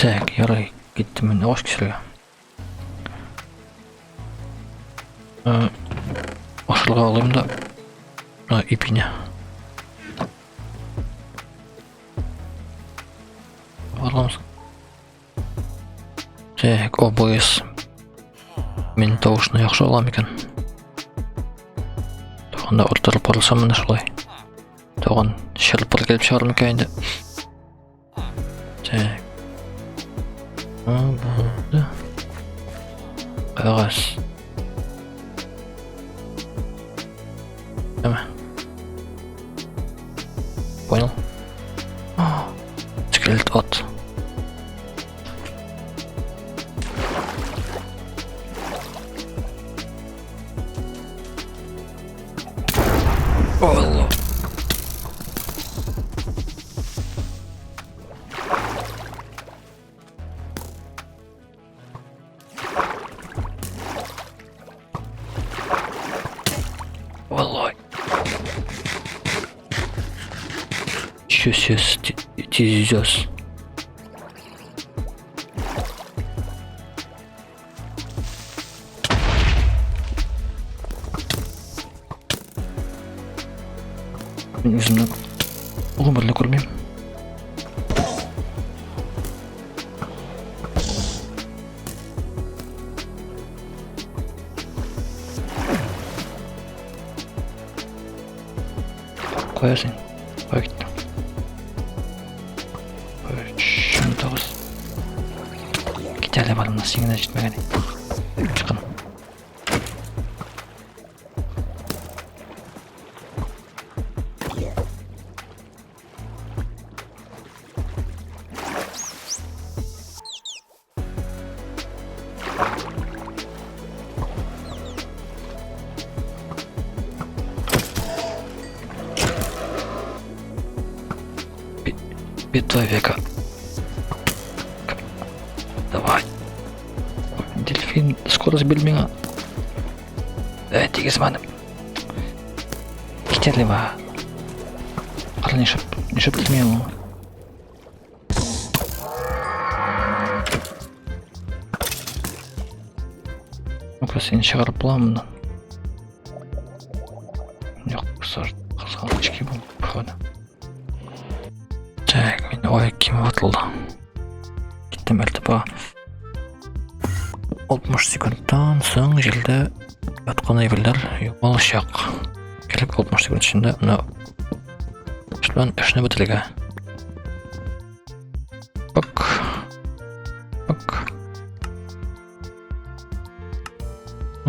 Так, ярый, киттем мин агач кисәргә. Э, ашырга алыйм да э, ипине. Барламыз. Так, ОБС. Мин тавышны яхшы алам икән. Тагын да арттырып карасам менә шулай. Тагын шырпыр килеп чыгар микән инде. Так. А, булды. Кәгазь. Әмә. Понял? Скелет ат. Алла. Валлай. Еще сейчас тиз. Мин үземне гомерле күрмим. Кая син? Кая киттең? 3, 9. Кит әле барымна, син генә җитмәгән. Чыкын. Битва века. Давай. Дельфин, скорость бир миңа. Ә, тигезмәдем. Кит әле ба. Кара нишләп, нишләп тими ул? Ну-ка, сине чыгарып була моннан. Юк, кызганыч бу, походу. Так, мин аяк киеме ватылды. Киттем әле тапа. 60 секундтан соң җилдә яткан әйберләр югалачак. Кирәк 60 секунд эчендә менә белән эшне бетерергә. Пок. Пок.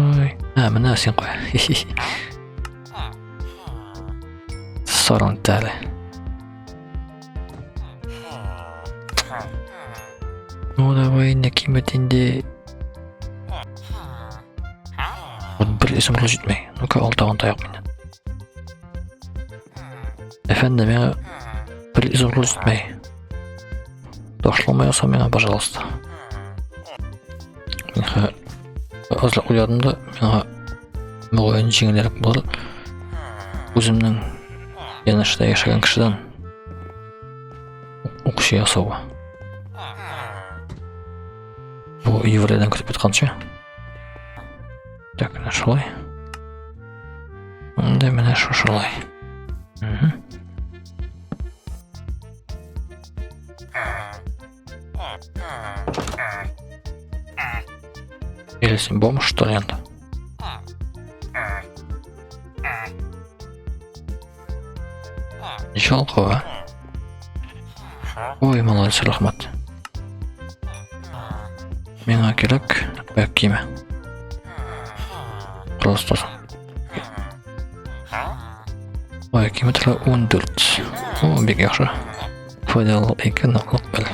Ой. А, менә син куя. Сорон әле. Ну давай инде кимет инде. Вот бер изумруд җитмәй. Ну-ка, ал тагын таяк миннән. Әфәнде, миңа бер изумруд җитмәй. Ташлама яса миңа, пожалуйста. Мин азрак уйладым да, миңа мөгаен җиңелрәк булыр. Үземнең янәшәдә яшәгән кешедән укчы ясауга. Бу еврейдән көтеп ятканчы. Так, менә шулай. Инде менә шушылай. Или син бомж, что ли, инде? Ничә алка, а? Ой, молодец, рәхмәт. Миңа кирәк аяк киеме. Просто. Аяк киеме тора 14. О, бик яхшы. Файдалы ике ныклык бел.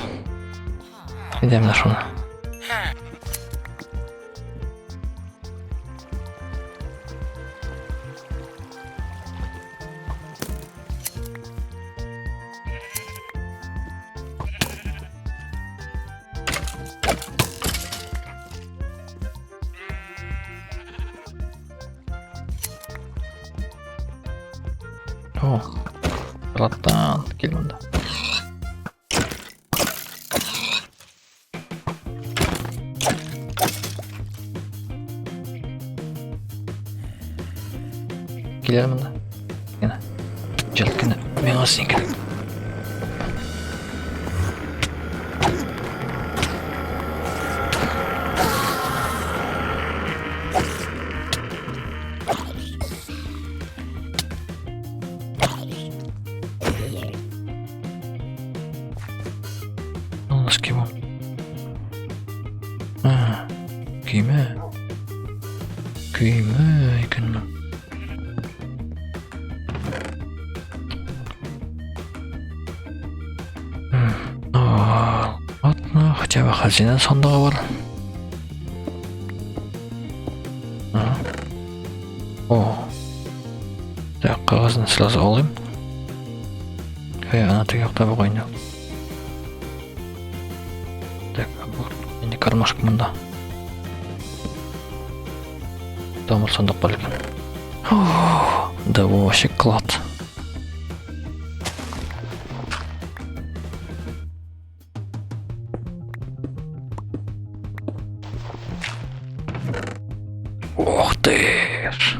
Әйдә менә шуны. О, братан, кил монда. Килер монда. Генә. Җәлт кенә. Миңа син кирәк. Ну, носки вон. А, көймә. Көймә икән. Ладно, хотя бы хазина сандыгы бар. О. Так, кәгазьне сразу алыйм. Әй, ана теге якта бугай инде. Так, бу инде кармашка монда. Тамыр сандык бар икән. Да бу вообще клад. Ох ты ж.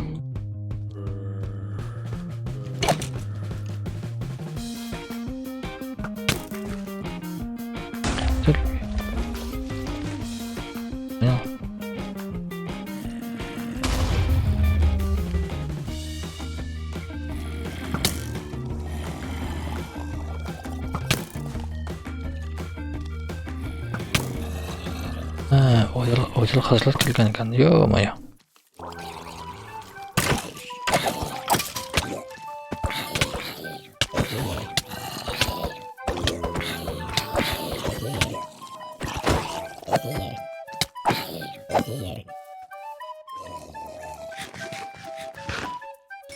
Понял? Одил хазлар килгән икән. Ё-моё.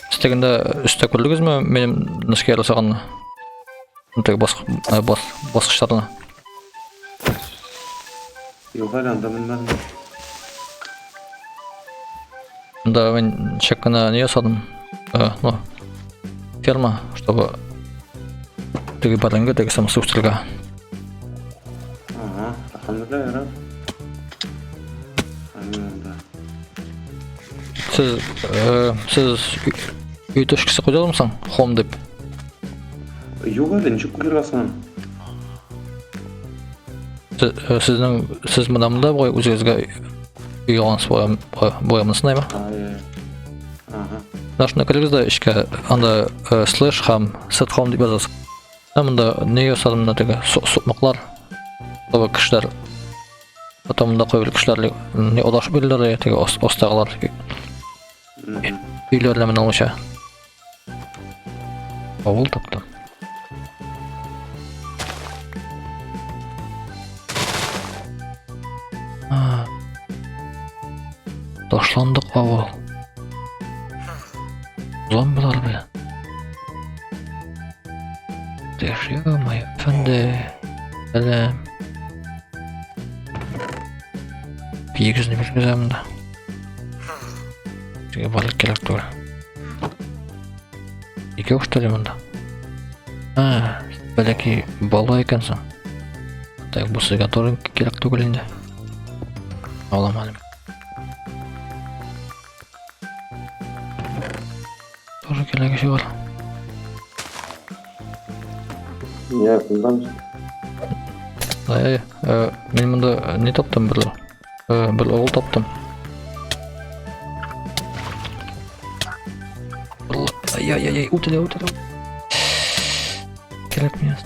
Сез тегендә өстә күрдегезме минем носки ясаганны? Теге баскычларны. Юк әле анда менмәдем. Да, мин чак кына не ясадым. Ну, ферма, чтобы теге бәрәңге, теге самсы үстерергә. Ага, әлхәмдүлилләһ, ярар. Әмин анда. Сез, сез өй төшкесе куйдыгызмы? Home дип. Юк әле, ничек куярга соң? Сезнең сез монда монда бугай үзегезгә өй алгансыз бугай монысын әйме? Ага. Менә шунда керегез дә эчкә, анда слэш һәм set home дип язасыз. Ә монда не ясадым менә теге сукмаклар. Чтобы кешеләр потом монда кайбер кешеләр не адашып йөриләр, теге астагылар өйләренә менә алмыйча. Авыл таптым. Ташландык авыл. Зомбилар белән. Ты ж, ё-моё, әфәнде. Сәлам. Бигезне биргезәм дә. Теге барлык кирәк түгел. Икәү что ли монда? А, бәләкәй бала икәнсең. Так, бу сезгә тоже кирәк түгел инде. Алам әле. Тоже кирәге бар. Я, кундан. Ай, мин монда не таптым бер. Бер авыл таптым. Ай-яй-яй, үтелә, үтелә. Кирәк миңа.